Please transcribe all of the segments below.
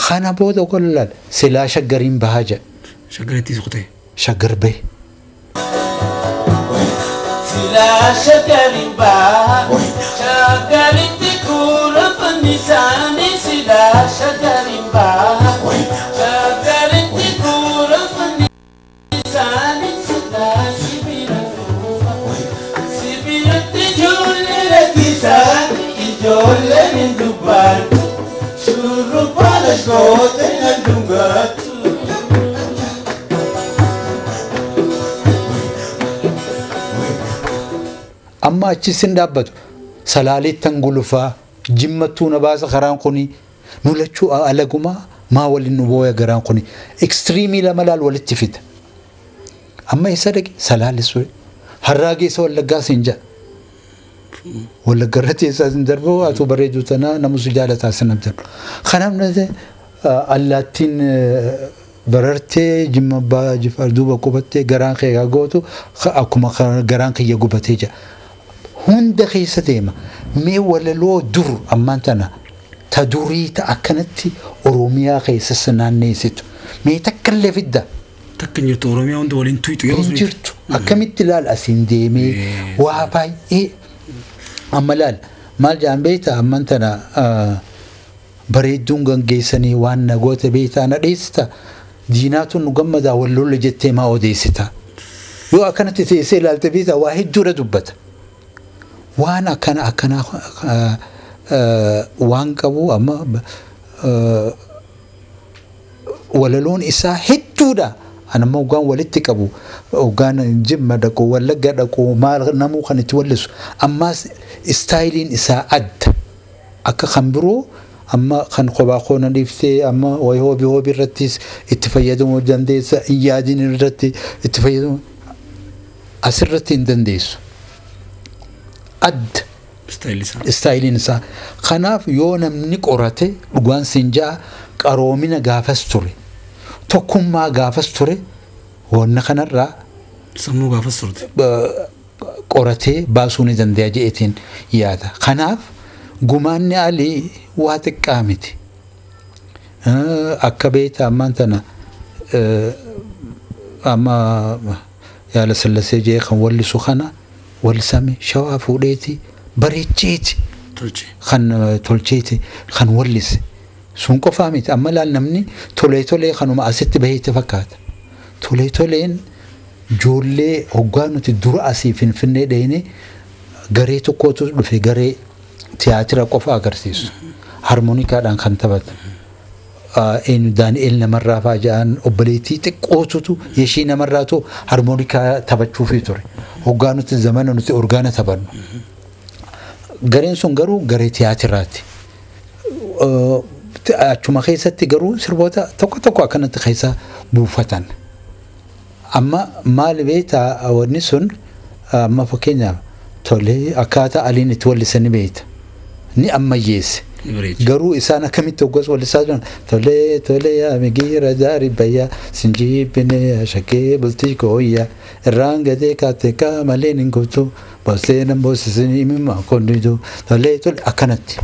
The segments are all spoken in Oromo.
Kana booda gollal silaa shaggariin bahaa jedha. Shaggarittis kutee. Shaggar bahe. Silaa shaggariin bahaa shaggaritti kuula fannisaanii silaa shaggariin bahaa shaggaritti kuula fannisaanii silaa sibira dhufa sibiratti ijoollee rakkisaanii ijoolleen hin dubbaatu. Amma achis hin dhaabbatu salaaleettan gulufaa jimmattuu na baasa karaan kuni nu lachuu alagumaa maa waliin nu booya garaan kuni ekstiriimii lama laal walitti fida. Amma eessa dhaqe salaalis harraa geessa wallaggaas hin jedha. Wallagga irratti eessaas hin darbu atu bareedu tanaa namusu jaalataa sin abdadhu. Kanaaf allaattiin barartee jimma abbaa jifaar duuba qubattee garaan kee gootu akkuma garaan kiyya gubatee jira. Hunda keessa deema. Mee walaloo dur ammaan tana ta durii ta akkanatti Oromiyaa keessa naanneessitu. Mee takka illee fidda. Takka hin jirtu Oromiyaa hunda waliin tuyxu yeroo Hin jirtu. Akkamitti ilaal asiin deemee waa baay'ee amma laal maal jedhan beektaa ammaan tana bareedduun gangeessanii waan na goote beektaa na dheessita diinaatu nu gammadaa wal lolla jettee maa odeessita. Yoo akkanatti teessee ilaalte beektaa waa hedduudha dubbata. Waan akkana akkanaa waan qabu amma walaloon isaa hedduudha. Anamma hoggaan walitti qabu hoggaan jimma dhaqu wallagga dhaqu maal namuu kan itti wallisu ammaas istaayiliin isaa adda akka kan biroo amma kan kophaa koona dhiiftee amma wayi hoobii hoobii irrattis itti fayyadamuu dandeessa hin yaadin irratti itti fayyadamuu asirratti hin dandeessu. Adda. Istaayiliin isaa. Kanaaf yoo namni qorate dhugaan siin ja'a qaroomina gaafas ture. Tokkummaa gaafas ture wanna kanarraa sammuu gaafas turte qoratee baasuu ni danda'a je'eetiin yaada. Kanaaf gumaanni Alii waa xiqqaa miti. Akka beektaa ammaan tana amma yaala sallasee jee kan wallisu kana wallisame shawaa fuudheeti bareecheeti kan tolcheeti kan wallise. Sun qofaa miti amma laal namni tolee tolee kanuma asitti baheetti fakkaata. Tolee toleen ijoollee hoggaa nuti dura asii Finfinnee dheenee garee tokkotu dhufe garee tiyaatira qofa agarsiisu. Harmoonikaadhaan kan taphatan. Eenyu Daani'el Namarraa fa'aa jedhan obboleettii xiqqootutu yeshii namarraatu harmoonikaa taphachuufii ture. Hoggaa nuti zamana nuti orgaana taphannu. Gareen sun garuu garee tiyaatiraati. Achuma keessatti garuu sirboota tokko tokko akkanatti keessa buufatan. Amma maal beektaa wanni sun amma fakkeenyaaf tolee akkaataa Aliin itti wallisan ni beekta. Ni ammayyeesse. Garuu isaan akkamitti hoggas wallisaa jiran tolee tolee yaa migiira daarii bayyaa sinjiibinee shakkee bultii kooyyaa irraan gadee kaatte kaa maleen hin guutu boosee nan boosisin himima konnitu tolee tolee akkanatti.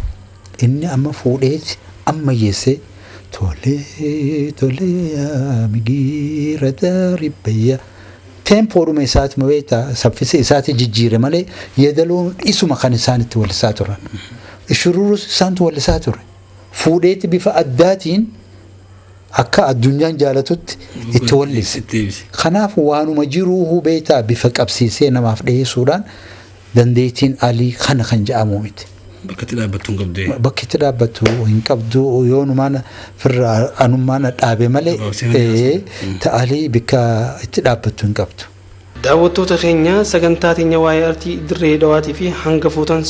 Inni amma fuudheeti ammayyeessee tolee tolee yaa migiira daarii bayyaa. Tempoodhuma isaati beektaa saffisa isaati jijjiire malee yeedaloon isuma kan isaan itti wallisaa turan. Shuruurus isaantu wallisaa ture. Fuudheeti bifa addaatiin akka addunyaan jaalatutti itti wallise. Kanaaf waanuma jiruu beektaa bifa qabsiisee namaaf dhiyeessuudhaan dandeettiin Alii kana kan jedhamu miti. Bakka itti dhaabbattu hin qabdu. Bakka itti dhaabbattu hin qabdu yoonumaan firra anummaan dhaabe malee ta'alii bakka itti dhaabbattu hin qabdu. Daawwattoota keenya sagantaa teenya waa'ee artii dirree dhawaatii fi hanga footan